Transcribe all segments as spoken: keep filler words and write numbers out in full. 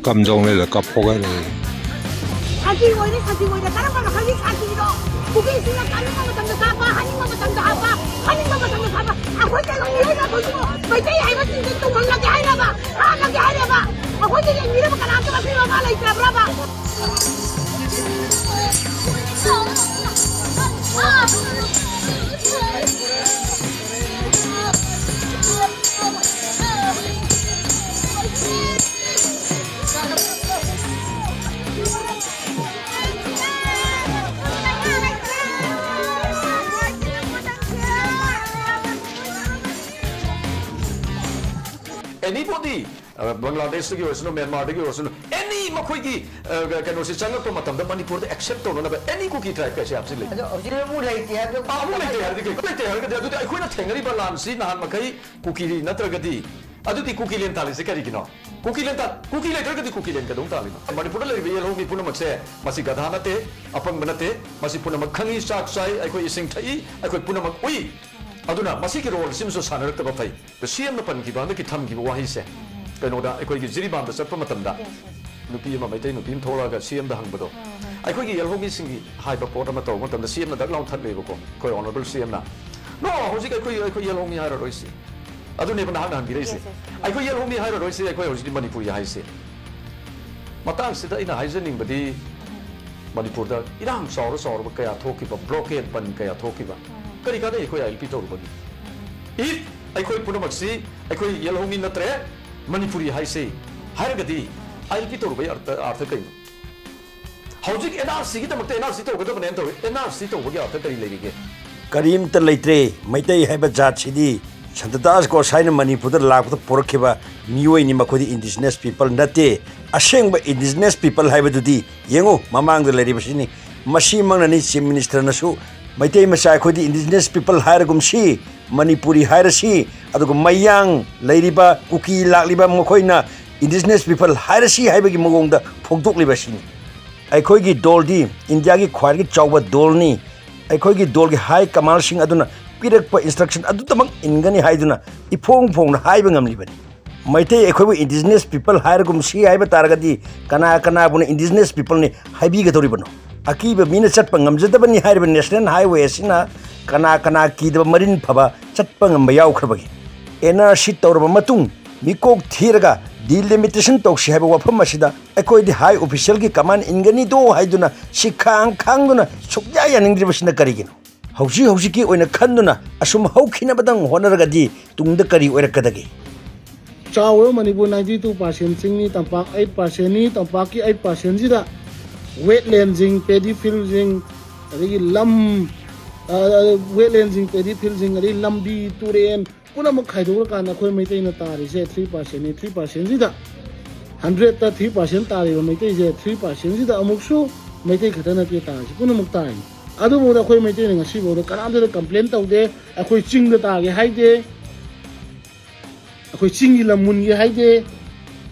ꯀꯝꯗꯧꯅ ꯂꯩꯔ ꯀꯞꯄꯒ ꯂꯩ꯫ ꯁꯥꯟꯇꯤ ꯑꯣꯏꯔꯦ, ꯁꯥꯟꯇꯤ ꯑꯣꯏꯔꯦ꯫ ꯀꯔꯝꯕ ꯃꯈꯜꯒꯤ ꯁꯥꯟꯇꯤꯅꯣ? ꯀꯨꯀꯤꯁꯤꯡꯅ ꯀꯥꯅꯤꯡꯕ ꯃꯇꯝꯗ ꯀꯥꯞꯄ, ꯍꯥꯅꯤꯡꯕ ꯃꯇꯝꯗ ꯍꯥꯞꯄ, ꯍꯥꯅꯤꯡꯕ ꯃꯇꯝꯗ ꯁꯥꯕ꯫ ꯑꯩꯈꯣꯏ ꯀꯩꯅꯣ ꯃꯤꯑꯣꯏꯕ ꯑꯩꯈꯣꯏꯁꯤꯕꯨ ꯃꯩꯇꯩ ꯍꯥꯏꯕꯁꯤꯡꯁꯦ ꯇꯨꯡꯍꯜꯂꯒꯦ ꯍꯥꯏꯔꯕ? ꯍꯥꯠꯂꯒꯦ ꯍꯥꯏꯔꯕ? ꯑꯩꯈꯣꯏꯗ ꯌꯦꯡꯕꯤꯅꯕ ꯀꯅꯥꯝꯇ ꯃꯄꯤ ꯃꯄꯥ ꯂꯩꯇ꯭ꯔꯕ꯭ꯔꯕ? Anybody, ꯕꯪꯒ꯭ꯂꯥꯗꯦꯁꯇꯒꯤ ꯑꯣꯏꯔꯁꯅꯨ, ꯃ꯭ꯌꯥꯟꯃꯥꯔꯗꯒꯤ ꯑꯣꯏꯔꯁꯅꯨ, ꯑꯦꯅꯤ ꯃꯈꯣꯏꯒꯤ ꯑ, ꯀꯩꯅꯣꯁꯤ ꯆꯪꯉꯛꯄ ꯃꯇꯝꯗ ꯃꯅꯤꯄꯨꯔꯗ ꯑꯦꯛꯁꯦꯞ ꯇꯧꯅꯅꯕ ꯑꯦꯅꯤ ꯀꯨꯀꯤ ꯇ꯭ꯔꯥꯏꯕ ꯀꯩꯁꯦ ꯍꯥꯞꯆꯤꯜꯂꯤ꯫ ꯑꯗꯣ ꯍꯧꯖꯤꯛ ꯑꯃꯨꯛ ꯂꯩꯇꯦ ꯍꯥꯏꯕꯗꯣ ꯑꯥ, ꯑꯃꯨꯛ ꯂꯩꯇꯦ ꯍꯥꯏꯔꯗꯤ ꯀꯩ? ꯑꯃꯨꯛ ꯂꯩꯇꯦ ꯍꯥꯏꯔꯒꯗꯤ ꯑꯗꯨꯗꯤ ꯑꯩꯈꯣꯏꯅ ꯊꯦꯡꯅꯔꯤꯕ ꯂꯥꯟꯁꯤ ꯅꯍꯥꯟ ꯃꯈꯩ ꯀꯨꯀꯤ ꯅꯠꯇ꯭ꯔꯒꯗꯤ ꯑꯗꯨꯗꯤ ꯀꯨꯀꯤ ꯂꯦꯟ ꯇꯥꯜꯂꯤꯁꯦ ꯀꯔꯤꯒꯤꯅꯣ? ꯀꯨꯀꯤ ꯂꯦꯟ ꯇꯥ-, ꯀꯨꯀꯤ ꯂꯩꯇ꯭ꯔꯒꯗꯤ ꯀꯨꯀꯤ ꯂꯦꯟ ꯀꯩꯗꯧ ꯇꯥꯜꯂꯤꯅꯣ? ꯃꯅꯤꯄꯨꯔꯗ ꯂꯩꯔꯤꯕ ꯌꯦꯜꯍꯧꯃꯤ ꯄꯨꯝꯅꯃꯛꯁꯦ ꯃꯁꯤ ꯒꯙꯥ ꯅꯠꯇꯦ, ꯑꯄꯪꯕ ꯅꯠꯇꯦ, ꯃꯁꯤ ꯄꯨꯝꯅꯃꯛ ꯈꯪꯏ, ꯆꯥꯛ ꯆꯥꯏ, ꯑꯩꯈꯣꯏ ꯏꯁꯤꯡ ꯊꯛꯏ, ꯑꯩꯈꯣꯏ ꯄꯨꯝꯅꯃꯛ ꯎꯏ꯫ ꯑꯗꯨꯅ ꯃꯁꯤꯒꯤ ꯔꯣꯜ ꯁꯤꯃꯁꯨ ꯁꯥꯟꯅꯔꯛꯇꯕ ꯐꯩ꯫ ꯁꯤ ꯑꯦꯝꯅ ꯄꯟꯈꯤꯕ, ꯍꯟꯗꯛꯀꯤ ꯊꯝꯈꯤꯕ ꯋꯥꯍꯩꯁꯦ ꯀꯩꯅꯣꯗ ꯑꯩꯈꯣꯏꯒꯤ ꯖꯤꯔꯤꯕꯥꯝꯗ ꯆꯠꯄ ꯃꯇꯝꯗ ꯅꯨꯄꯤ ꯑꯃ, ꯃꯩꯇꯩ ꯅꯨꯄꯤ ꯑꯃ ꯊꯣꯛꯂꯛꯑꯒ ꯁꯤ ꯑꯦꯝꯗ ꯍꯪꯕꯗꯣ, ꯑꯩꯈꯣꯏꯒꯤ ꯌꯦꯜꯍꯧꯃꯤꯁꯤꯡꯒꯤ ꯍꯥꯏꯕ ꯄꯣꯠ ꯑꯃ ꯇꯧꯕ ꯃꯇꯝꯗ ꯁꯤ ꯑꯦꯝꯅ ꯗꯛ ꯂꯥꯎ ꯊꯠꯂꯦꯕꯀꯣ, ꯑꯩꯈꯣꯏ ꯑꯣꯅꯔꯦꯕꯜ ꯁꯤ ꯑꯦꯝꯅ꯫ "No, ꯍꯧꯖꯤꯛ ꯑꯩꯈꯣꯏ, ꯑꯩꯈꯣꯏ ꯌꯦꯜꯍꯧꯃꯤ ꯍꯥꯏꯔꯔꯣꯏꯁꯤ"꯫ ꯑꯗꯨꯅꯦꯕ ꯅꯍꯥꯛꯅ ꯍꯪꯕꯤꯔꯛꯏꯁꯦ꯫ "ꯑꯩꯈꯣꯏ ꯌꯦꯜꯍꯧꯃꯤ ꯍꯥꯏꯔꯔꯣꯏꯁꯤ, ꯑꯩꯈꯣꯏ ꯍꯧꯖꯤꯛꯇꯤ ꯃꯅꯤꯄꯨꯔꯤ ꯍꯥꯏꯁꯤ"꯫ ꯃꯇꯥꯡꯁꯤꯗ ꯑꯩꯅ ꯍꯥꯏꯖꯅꯤꯡꯕꯗꯤ, ꯃꯅꯤꯄꯨꯔꯗ ꯏꯔꯥꯡ ꯆꯥꯎꯔ ꯆꯥꯎꯔꯕ ꯀꯌꯥ ꯊꯣꯛꯈꯤꯕ, ꯕ꯭ꯂꯣꯀꯦꯠ ꯕꯟ ꯀꯌꯥ ꯊꯣꯛꯈꯤꯕ, ꯀꯔꯤ ꯀꯥꯟꯅꯩ ꯑꯩꯈꯣꯏ ꯑꯥꯏ ꯑꯦꯜ ꯄꯤ ꯇꯧꯔꯨꯕꯒꯤ? If ꯑꯩꯈꯣꯏ ꯄꯨꯝꯅꯃꯛꯁꯤ ꯑꯩꯈꯣꯏ ꯌꯦꯜꯍꯧꯃꯤ ꯅꯠꯇ꯭ꯔꯦ, ꯃꯅꯤꯄꯨꯔꯤ ꯍꯥꯏꯁꯤ ꯍꯥꯏꯔꯒꯗꯤ, ꯑꯥꯏ ꯑꯦꯜ ꯄꯤ ꯇꯧꯔꯨꯕꯒꯤ ꯑꯔꯊ, ꯑꯔꯊ ꯀꯩꯅꯣ? ꯍꯧꯖꯤꯛ ꯑꯦꯟ ꯑꯥꯔ ꯁꯤꯒꯤꯗꯃꯛꯇ ꯑꯦꯟ ꯑꯥꯔ ꯁꯤ ꯇꯧꯒꯗꯕꯅꯦꯅ ꯇꯧꯏ꯫ ꯑꯦꯟ ꯑꯥꯔ ꯁꯤ ꯇꯧꯕꯒꯤ ꯑꯔꯊ ꯀꯔꯤ ꯂꯩꯔꯤꯒꯦ? ꯀꯔꯤꯝꯇ ꯂꯩꯇ꯭ꯔꯦ꯫ ꯃꯩꯇꯩ ꯍꯥꯏꯕ ꯖꯥꯠꯁꯤꯗꯤ ꯁꯟꯇꯇꯥꯁ ꯒꯣꯁꯥꯏꯅ ꯃꯅꯤꯄꯨꯔꯗ ꯂꯥꯛꯄꯗ ꯄꯨꯔꯛꯈꯤꯕ ꯃꯤꯑꯣꯏꯅꯤ꯫ ꯃꯈꯣꯏꯗꯤ ꯏꯟꯗꯤꯖꯤꯅꯁ ꯄꯤꯄꯜ ꯅꯠꯇꯦ꯫ ꯑꯁꯦꯡꯕ ꯏꯟꯗꯤꯖꯤꯅꯁ ꯄꯤꯄꯜ ꯍꯥꯏꯕꯗꯨꯗꯤ ꯌꯦꯡꯉꯨ, ꯃꯃꯥꯡꯗ ꯂꯩꯔꯤꯕꯁꯤꯅꯤ꯫ ꯃꯁꯤꯃꯛꯅꯅꯤ ꯆꯤꯐ ꯃꯤꯅꯤꯁꯇꯔꯅꯁꯨ ꯃꯩꯇꯩ ꯃꯆꯥ ꯑꯩꯈꯣꯏꯗꯤ ꯏꯟꯗꯤꯖꯤꯅꯁ ꯄꯤꯄꯜ ꯍꯥꯏꯔꯒꯨꯝꯁꯤ, ꯃꯅꯤꯄꯨꯔꯤ ꯍꯥꯏꯔꯁꯤ, ꯑꯗꯨꯒ ꯃꯌꯥꯡ ꯂꯩꯔꯤꯕ ꯀꯨꯀꯤ ꯂꯥꯛꯂꯤꯕ ꯃꯈꯣꯏꯅ ꯏꯟꯗꯤꯖꯤꯅꯁ ꯄꯤꯄꯜ ꯍꯥꯏꯔꯁꯤ ꯍꯥꯏꯕꯒꯤ ꯃꯑꯣꯡꯗ ꯐꯣꯡꯗꯣꯛꯂꯤꯕꯁꯤꯅꯤ꯫ ꯑꯩꯈꯣꯏꯒꯤ ꯗꯣꯜꯗꯤ ꯏꯟꯗꯤꯌꯥꯒꯤ ꯈ꯭ꯋꯥꯏꯗꯒꯤ ꯆꯥꯎꯕ ꯗꯣꯜꯅꯤ꯫ ꯑꯩꯈꯣꯏꯒꯤ ꯗꯣꯜꯒꯤ ꯍꯥꯏ ꯀꯃꯥꯟꯁꯤꯡ ꯑꯗꯨꯅ ꯄꯤꯔꯛꯄ ꯏꯟꯁꯇ꯭ꯔꯛꯁꯟ ꯑꯗꯨꯗꯃꯛ ꯏꯟꯒꯅꯤ ꯍꯥꯏꯗꯨꯅ ꯏꯐꯣꯡ ꯐꯣꯡꯅ ꯍꯥꯏꯕ ꯉꯝꯂꯤꯕꯅꯤ꯫ ꯃꯩꯇꯩ ꯑꯩꯈꯣꯏꯕꯨ indigenous people ꯍꯥꯏꯔꯒꯨꯝꯁꯤ ꯍꯥꯏꯕ ꯇꯥꯔꯒꯗꯤ, ꯀꯅꯥ ꯀꯅꯥꯕꯨꯅ indigenous peopleꯅꯤ ꯍꯥꯏꯕꯤꯒꯗꯧꯔꯤꯕꯅꯣ? ꯑꯀꯤꯕ ꯃꯤꯅ ꯆꯠꯄ ꯉꯝꯖꯗꯕꯅꯤ ꯍꯥꯏꯔꯤꯕ national highway ꯑꯁꯤꯅ ꯀꯅꯥ ꯀꯅꯥ ꯀꯤꯗꯕ, ꯃꯔꯤꯟ ꯐꯕ ꯆꯠꯄ ꯉꯝꯕ ꯌꯥꯎꯈ꯭ꯔꯕꯒꯦ? NRC ꯇꯧꯔꯕ ꯃꯇꯨꯡ ꯃꯤꯀꯣꯛ ꯊꯤꯔꯒ delimitation ꯇꯧꯁꯤ ꯍꯥꯏꯕ ꯋꯥꯐꯝ ꯑꯁꯤꯗ ꯑꯩꯈꯣꯏꯗꯤ high officialꯒꯤ command ꯏꯟꯒꯅꯤꯗꯣ ꯍꯥꯏꯗꯨꯅ ꯁꯤꯈꯥꯡ ꯈꯥꯡꯗꯨꯅ ꯁꯨꯛꯌꯥ ꯌꯥꯅꯤꯡꯗ꯭ꯔꯤꯕꯁꯤꯅ ꯀꯔꯤꯒꯤꯅꯣ? ꯍꯧꯖꯤꯛ ꯍꯧꯖꯤꯛꯀꯤ ꯑꯣꯏꯅ ꯈꯟꯗꯨꯅ ꯑꯁꯨꯝ ꯍꯧꯈꯤꯅꯕꯗꯪ ꯍꯣꯠꯅꯔꯒꯗꯤ ꯇꯨꯡꯗ ꯀꯔꯤ ꯑꯣꯏꯔꯛꯀꯗꯒꯦ? ꯆꯥꯎꯔ ꯃꯅꯤꯄꯨꯔ ninety two percent ꯆꯤꯡꯅꯤ, ꯇꯝꯄꯥꯛ eight percentꯅꯤ꯫ ꯇꯝꯄꯥꯛꯀꯤ eight percentꯁꯤꯗ wetlandꯁꯤꯡ, paddy fieldꯁꯤꯡ, ꯑꯗꯒꯤ ꯂꯝ, wetlandꯁꯤꯡ, paddy fieldꯁꯤꯡ, ꯑꯗꯩ ꯂꯝꯕꯤ, ꯇꯨꯔꯦꯟ ꯄꯨꯝꯅꯃꯛ ꯈꯥꯏꯗꯣꯛꯂꯀꯥꯟꯗ ꯑꯩꯈꯣꯏ ꯃꯩꯇꯩꯅ ꯇꯥꯔꯤꯁꯦ three percentꯅꯤ꯫ Three percentꯁꯤꯗ hundredꯇ three percent ꯇꯥꯔꯤꯕ ꯃꯩꯇꯩꯁꯦ three percentꯁꯤꯗ ꯑꯃꯨꯛꯁꯨ ꯃꯩꯇꯩ ꯈꯛꯇ ꯅꯠꯇꯦ ꯇꯥꯔꯤꯁꯦ, ꯄꯨꯝꯅꯃꯛ ꯇꯥꯔꯤꯅꯤ꯫ ꯑꯗꯨꯐꯥꯎꯗ ꯑꯩꯈꯣꯏ ꯃꯩꯇꯩꯅ ꯉꯁꯤꯐꯥꯎꯗ ꯀꯅꯥꯝꯇꯗ complain ꯇꯧꯗꯦ꯫ ꯑꯩꯈꯣꯏ ꯆꯤꯡꯗ ꯇꯥꯒꯦ ꯍꯥꯏꯗꯦ, ꯑꯩꯈꯣꯏ ꯆꯤꯡꯒꯤ ꯂꯝ ꯃꯨꯟꯒꯦ ꯍꯥꯏꯗꯦ,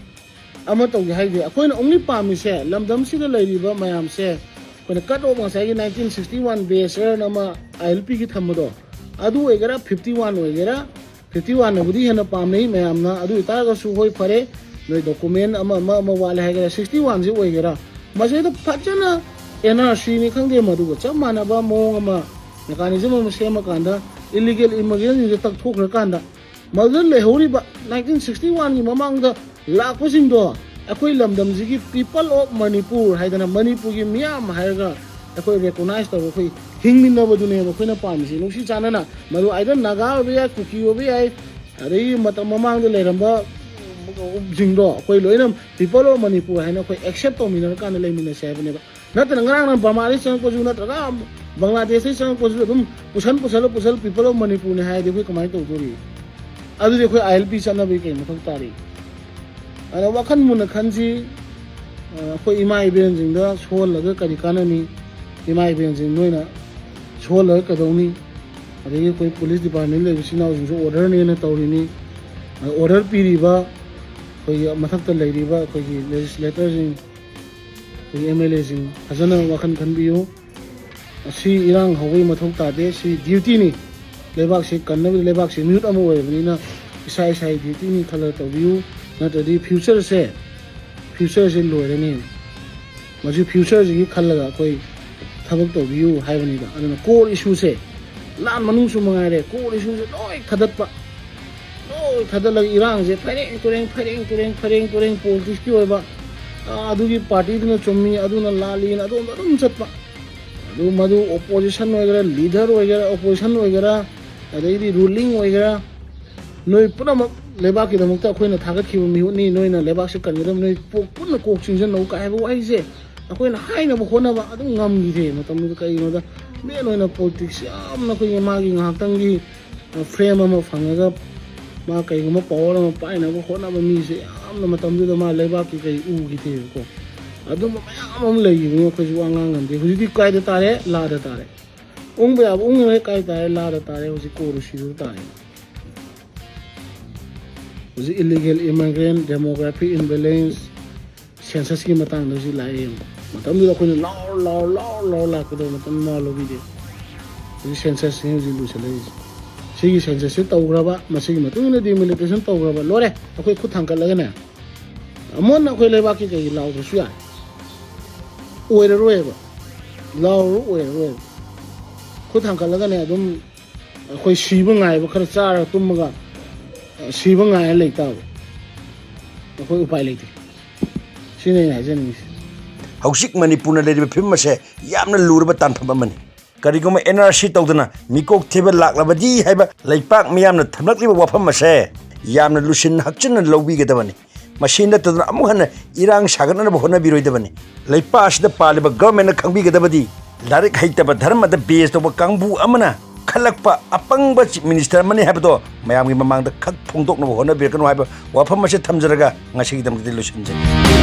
ꯑꯃ ꯇꯧꯒꯦ ꯍꯥꯏꯗꯦ꯫ ꯑꯩꯈꯣꯏꯅ only ꯄꯥꯝꯃꯤꯁꯦ ꯂꯝꯗꯝꯁꯤꯗ ꯂꯩꯔꯤꯕ ꯃꯌꯥꯝꯁꯦ, ꯑꯩꯈꯣꯏꯅ cut off ꯉꯁꯥꯏꯒꯤ nineteen sixty one base ꯍꯥꯏꯅ ꯑꯃ ILPꯒꯤ ꯊꯝꯕꯗꯣ, ꯑꯗꯨ ꯑꯣꯏꯒꯦꯔꯥ, fifty one ꯑꯣꯏꯒꯦꯔꯥ, fifty oneꯅꯕꯨꯗꯤ ꯍꯦꯟꯅ ꯄꯥꯝꯅꯩ ꯃꯌꯥꯝꯅ꯫ ꯑꯗꯨ ꯑꯣꯏꯇꯥꯔꯒꯁꯨ ꯍꯣꯏ, ꯐꯔꯦ, ꯅꯣꯏ document ꯑꯃ ꯑꯃ ꯑꯃ ꯋꯥꯠꯂꯦ ꯍꯥꯏꯒꯦꯔꯥ, sixty oneꯁꯤ ꯑꯣꯏꯒꯦꯔꯥ, ꯃꯁꯤꯗ ꯐꯖꯅ NRCꯅꯤ ꯈꯪꯗꯦ, ꯃꯗꯨꯒ ꯆꯞ ꯃꯥꯟꯅꯕ ꯃꯑꯣꯡ ꯑꯃ, mechanism ꯑꯃ ꯁꯦꯝꯃꯀꯥꯟꯗ illegal immigrantꯁꯤꯡꯁꯦ ꯇꯛꯊꯣꯛꯈ꯭ꯔꯀꯥꯟꯗ, ꯃꯗꯨꯗ ꯂꯩꯍꯧꯔꯤꯕ nineteen sixty oneꯒꯤ ꯃꯃꯥꯡꯗ ꯂꯥꯛꯄꯁꯤꯡꯗꯣ ꯑꯩꯈꯣꯏ ꯂꯝꯗꯝꯁꯤꯒꯤ people of Manipur ꯍꯥꯏꯗꯅ, ꯃꯅꯤꯄꯨꯔꯒꯤ ꯃꯤꯌꯥꯝ ꯍꯥꯏꯔꯒ ꯑꯩꯈꯣꯏ recognize ꯇꯧꯔꯒ ꯑꯩꯈꯣꯏ ꯍꯤꯡꯃꯤꯟꯅꯕꯗꯨꯅꯦꯕ ꯑꯩꯈꯣꯏꯅ ꯄꯥꯝꯃꯤꯁꯦ꯫ ꯅꯨꯡꯁꯤ ꯆꯥꯟꯅꯅ ꯃꯗꯨ either ꯅꯥꯒꯥ ꯑꯣꯏꯕ ꯌꯥꯏ, ꯀꯨꯀꯤ ꯑꯣꯏꯕ ꯌꯥꯏ, ꯑꯗꯒꯤ ꯃꯇꯝ ꯃꯃꯥꯡꯗ ꯂꯩꯔꯝꯕ ꯁꯤꯡꯗꯣ ꯑꯩꯈꯣꯏ ꯂꯣꯏꯅ people of Manipur ꯍꯥꯏꯅ ꯑꯩꯈꯣꯏ accept ꯇꯧꯃꯤꯟꯅꯔꯀꯥꯟꯗ ꯂꯩꯃꯤꯟꯅꯁꯦ ꯍꯥꯏꯕꯅꯦꯕ꯫ ꯅꯠꯇꯅ ꯉꯔꯥꯡ ꯅꯍꯥꯟ ꯕꯔꯃꯥꯗꯒꯤ ꯆꯪꯉꯛꯄꯁꯨ ꯅꯠꯇ꯭ꯔꯒ ꯕꯪꯒ꯭ꯂꯥꯗꯦꯁꯇꯒꯤ ꯆꯪꯉꯛꯄꯁꯨ ꯑꯗꯨꯝ ꯄꯨꯁꯟ ꯄꯨꯁꯜꯂ ꯄꯨꯁꯜꯂ people of Manipurꯅꯦ ꯍꯥꯏꯔꯗꯤ ꯑꯩꯈꯣꯏ ꯀꯃꯥꯏꯅ ꯇꯧꯗꯣꯔꯤ? ꯑꯗꯨꯗꯤ ꯑꯩꯈꯣꯏ ILP ꯆꯠꯅꯕꯒꯤ ꯀꯩ ꯃꯊꯧ ꯇꯥꯔꯤ? ꯑꯗ ꯋꯥꯈꯜ ꯃꯨꯟꯅ ꯈꯟꯁꯤ꯫ ꯑ, ꯑꯩꯈꯣꯏ ꯏꯃꯥ ꯏꯕꯦꯟꯁꯤꯡꯗ ꯁꯣꯜꯂꯒ ꯀꯔꯤ ꯀꯥꯟꯅꯅꯤ? ꯏꯃꯥ ꯏꯕꯦꯟꯁꯤꯡ ꯅꯣꯏꯅ ꯁꯣꯜꯂꯒ ꯀꯩꯗꯧꯅꯤ? ꯑꯗꯒꯤ ꯑꯩꯈꯣꯏ police department ꯂꯩꯕ ꯏꯆꯤꯟ ꯏꯅꯥꯎꯁꯤꯡꯁꯨ orderꯅꯦꯅ ꯇꯧꯔꯤꯅꯤ꯫ ꯑ, order ꯄꯤꯔꯤꯕ ꯑꯩꯈꯣꯏꯒꯤ ꯃꯊꯛꯇ ꯂꯩꯔꯤꯕ ꯑꯩꯈꯣꯏꯒꯤ legislatorꯁꯤꯡ, ꯑꯩꯈꯣꯏꯒꯤ MLAꯁꯤꯡ ꯐꯖꯅ ꯋꯥꯈꯜ ꯈꯟꯕꯤꯌꯨ꯫ ꯑꯁꯤ ꯏꯔꯥꯡ ꯍꯧꯕꯒꯤ ꯃꯊꯧ ꯇꯥꯗꯦ, ꯁꯤ dutyꯅꯤ꯫ ꯂꯩꯕꯥꯛꯁꯤ ꯀꯟꯅꯕꯗꯤ ꯂꯩꯕꯥꯛꯁꯤ ꯃꯤꯍꯨꯠ ꯑꯃ ꯑꯣꯏꯔꯕꯅꯤꯅ ꯏꯁꯥ ꯏꯁꯥꯒꯤ ꯗ꯭ꯌꯨꯇꯤꯅꯤ ꯈꯜꯂꯒ ꯇꯧꯕꯤꯌꯨ, ꯅꯠꯇ꯭ꯔꯗꯤ ꯐ꯭ꯌꯨꯆꯔꯁꯦ, ꯐ꯭ꯌꯨꯆꯔꯁꯦ ꯂꯣꯏꯔꯅꯤ꯫ ꯃꯁꯤ ꯐ꯭ꯌꯨꯆꯔꯁꯤꯒꯤ ꯈꯜꯂꯒ ꯑꯩꯈꯣꯏ ꯊꯕꯛ ꯇꯧꯕꯤꯌꯨ ꯍꯥꯏꯕꯅꯤꯗ꯫ ꯑꯗꯨꯅ ꯀꯣꯔ ꯏꯁꯨꯁꯦ, ꯂꯥꯟ ꯃꯅꯨꯡꯁꯨ ꯃꯉꯥꯏꯔꯦ, ꯀꯣꯔ ꯏꯁꯨꯁꯦ ꯂꯣꯏ ꯊꯥꯗꯠꯄ, ꯂꯣꯏ ꯊꯥꯗꯠꯂꯒ ꯏꯔꯥꯡꯁꯦ ꯐꯩꯔꯦꯡ ꯇꯨꯔꯦꯡ, ꯐꯩꯔꯦꯡ ꯇꯨꯔꯦꯡ, ꯐꯩꯔꯦꯡ ꯇꯨꯔꯦꯡ, ꯄꯣꯂꯤꯇꯤꯛꯁꯀꯤ ꯑꯣꯏꯕ, ꯑꯥ, ꯑꯗꯨꯒꯤ ꯄꯥꯔꯇꯤꯗꯨꯅ ꯆꯨꯝꯃꯤ, ꯑꯗꯨꯅ ꯂꯥꯜꯂꯤꯅ ꯑꯗꯣꯝꯗ ꯑꯗꯨꯝ ꯆꯠꯄ꯫ ꯑꯗꯨ ꯃꯗꯨ ꯑꯣꯄꯣꯖꯤꯁꯟ ꯑꯣꯏꯒꯦꯔꯥ, ꯂꯤꯗꯔ ꯑꯣꯏꯒꯦꯔꯥ, ꯑꯣꯄꯣꯖꯤꯁꯟ ꯑꯣꯏꯒꯦꯔꯥ, ꯑꯗꯩꯗꯤ ꯔꯨꯂꯤꯡ ꯑꯣꯏꯒꯦꯔꯥ, ꯅꯣꯏ ꯄꯨꯝꯅꯃꯛ ꯂꯩꯕꯥꯛꯀꯤꯗꯃꯛꯇ ꯑꯩꯈꯣꯏꯅ ꯊꯥꯒꯠꯈꯤꯕ ꯃꯤꯍꯨꯠꯅꯤ, ꯅꯣꯏꯅ ꯂꯩꯕꯥꯛꯁꯤ ꯀꯟꯒꯗꯕ, ꯅꯣꯏ ꯄꯨ-, ꯄꯨꯟꯅ ꯀꯣꯛ ꯆꯤꯡꯁꯤꯟꯅꯧ ꯀꯥꯏ ꯍꯥꯏꯕ ꯋꯥꯍꯩꯁꯦ ꯑꯩꯈꯣꯏꯅ ꯍꯥꯏꯅꯕ ꯍꯣꯠꯅꯕ ꯑꯗꯨꯝ ꯉꯝꯈꯤꯗꯦ꯫ ꯃꯇꯝꯗꯨꯗ ꯀꯩꯒꯤꯅꯣꯗ, ꯃꯦꯟ ꯑꯣꯏꯅ ꯄꯣꯂꯤꯇꯤꯛꯁ ꯌꯥꯝꯅ ꯑꯩꯈꯣꯏꯒꯤ ꯃꯥꯒꯤ ꯉꯥꯏꯍꯥꯛꯇꯪꯒꯤ, ꯑ, ꯐ꯭ꯔꯦꯝ ꯑꯃ ꯐꯪꯉꯒ ꯃꯥ ꯀꯩꯒꯨꯝꯕ ꯄꯋꯥꯔ ꯑꯃ ꯄꯥꯏꯅꯕ ꯍꯣꯠꯅꯕ ꯃꯤꯁꯦ ꯌꯥꯝꯅ ꯃꯇꯝꯗꯨꯗ ꯃꯥ ꯂꯩꯕꯥꯛꯀꯤ ꯀꯩ ꯎꯈꯤꯗꯦꯕꯀꯣ꯫ ꯑꯗꯨꯝꯕ ꯃꯌꯥꯝ ꯑꯃ ꯂꯩꯈꯤꯕꯅꯤ, ꯑꯩꯈꯣꯏꯁꯨ ꯋꯥ ꯉꯥꯡ ꯉꯝꯗꯦ꯫ ꯍꯧꯖꯤꯛꯇꯤ ꯀꯥꯏꯗ ꯇꯥꯔꯦ? ꯂꯥꯗ ꯇꯥꯔꯦ꯫ ꯎꯪꯕ ꯌꯥꯕ ꯎꯪꯉꯔꯣꯏ, ꯀꯥꯏ ꯇꯥꯔꯦ? ꯂꯥꯗ ꯇꯥꯔꯦ꯫ ꯍꯧꯖꯤꯛ ꯀꯣꯔ ꯏꯁꯨꯗ ꯇꯥꯔꯦ꯫ ꯍꯧꯖꯤꯛ ꯏꯂꯤꯒꯦꯜ ꯏꯃꯥꯏꯒ꯭ꯔꯦꯟ, ꯗꯦꯃꯣꯒ꯭ꯔꯥꯐꯤꯛ ꯏꯝꯕꯦꯂꯦꯟꯁ, ꯁꯦꯟꯁꯁꯀꯤ ꯃꯇꯥꯡꯗ ꯍꯧꯖꯤꯛ ꯂꯥꯛꯑꯦ ꯌꯦꯡꯉꯣ꯫ ꯃꯇꯝꯗꯨꯗ ꯑꯩꯈꯣꯏꯅ ꯂꯥꯎꯔ, ꯂꯥꯎꯔ, ꯂꯥꯎꯔ, ꯂꯥꯎꯔ ꯂꯥꯛꯀꯗꯕ ꯃꯇꯝ ꯃꯥ ꯂꯧꯕꯤꯗꯦ꯫ ꯍꯧꯖꯤꯛ ꯁꯦꯟꯁꯁꯁꯤ ꯍꯧꯖꯤꯛ ꯂꯣꯏꯁꯤꯜꯂꯛꯏꯁꯦ꯫ ꯁꯤꯒꯤ ꯁꯦꯟꯁꯁꯁꯤ ꯇꯧꯈ꯭ꯔꯕ, ꯃꯁꯤꯒꯤ ꯃꯇꯨꯡ ꯏꯟꯅ ꯗꯤꯃꯤꯂꯤꯇꯦꯁꯟ ꯇꯧꯈ꯭ꯔꯕ, ꯂꯣꯏꯔꯦ꯫ ꯑꯩꯈꯣꯏ ꯈꯨꯠ ꯊꯥꯡꯒꯠꯂꯒꯅꯦ, ꯑꯃꯨꯛ ꯍꯟꯅ ꯑꯩꯈꯣꯏ ꯂꯩꯕꯥꯛꯀꯤ ꯀꯩꯒꯤ ꯂꯥꯎꯗ꯭ꯔꯁꯨ ꯌꯥꯔꯦ꯫ ꯑꯣꯏꯔꯔꯣꯏꯕ꯫ ꯂꯥꯎꯔ ꯑꯣꯏꯔꯔꯣꯏꯕ꯫ ꯈꯨꯠ ꯊꯥꯡꯒꯠꯂꯒꯅꯦ ꯑꯗꯨꯝ ꯑꯩꯈꯣꯏ ꯁꯤꯕ ꯉꯥꯏꯕ, ꯈꯔ ꯆꯥꯔꯒ ꯇꯨꯝꯃꯒ, ꯑ, ꯁꯤꯕ ꯉꯥꯏꯔ ꯂꯩ ꯇꯥꯕ꯫ ꯑꯩꯈꯣꯏ ꯎꯄꯥꯏ ꯂꯩꯇꯦ꯫ ꯁꯤꯅꯤ ꯑꯩꯅ ꯍꯥꯏꯖꯅꯤꯡꯉꯤꯁꯦ꯫ ꯍꯧꯖꯤꯛ ꯃꯅꯤꯄꯨꯔꯅ ꯂꯩꯔꯤꯕ ꯐꯤꯕꯝ ꯑꯁꯦ ꯌꯥꯝꯅ ꯂꯨꯔꯕ ꯇꯥꯟꯐꯝ ꯑꯃꯅꯤ꯫ ꯀꯔꯤꯒꯨꯝꯕ NRC ꯇꯧꯗꯅ ꯃꯤꯀꯣꯛ ꯊꯤꯕ ꯂꯥꯛꯂꯕꯗꯤ ꯍꯥꯏꯕ ꯂꯩꯄꯥꯛ ꯃꯤꯌꯥꯝꯅ ꯊꯝꯂꯛꯂꯤꯕ ꯋꯥꯐꯝ ꯑꯁꯦ ꯌꯥꯝꯅ ꯂꯨꯁꯤꯟ ꯍꯛꯆꯤꯟꯅ ꯂꯧꯕꯤꯒꯗꯕꯅꯤ꯫ ꯃꯁꯤ ꯅꯠꯇꯗꯅ ꯑꯃꯨꯛ ꯍꯟꯅ ꯏꯔꯥꯡ ꯁꯥꯒꯠꯅꯅꯕ ꯍꯣꯠꯅꯕꯤꯔꯣꯏꯗꯕꯅꯤ꯫ ꯂꯩꯄꯥꯛ ꯑꯁꯤꯗ ꯄꯥꯜꯂꯤꯕ ꯒꯚꯔꯟꯃꯦꯟꯠꯅ ꯈꯪꯕꯤꯒꯗꯕꯗꯤ ꯂꯥꯏꯔꯤꯛ ꯍꯩꯇꯕ ꯙꯔꯃꯗ ꯕꯦꯖ ꯇꯧꯕ ꯀꯥꯡꯕꯨ ꯑꯃꯅ ꯈꯜꯂꯛꯄ ꯑꯄꯪꯕ ꯆꯤꯐ ꯃꯤꯅꯤꯁꯇꯔ ꯑꯃꯅꯤ ꯍꯥꯏꯕꯗꯣ ꯃꯌꯥꯝꯒꯤ ꯃꯃꯥꯡꯗ ꯈꯛ ꯐꯣꯡꯗꯣꯛꯅꯕ ꯍꯣꯠꯅꯕꯤꯔꯛꯀꯅꯨ ꯍꯥꯏꯕ ꯋꯥꯐꯝ ꯑꯁꯤ ꯊꯝꯖꯔꯒ ꯉꯁꯤꯒꯤꯗꯃꯛꯇꯗꯤ ꯂꯣꯏꯁꯤꯟꯖꯒꯦ꯫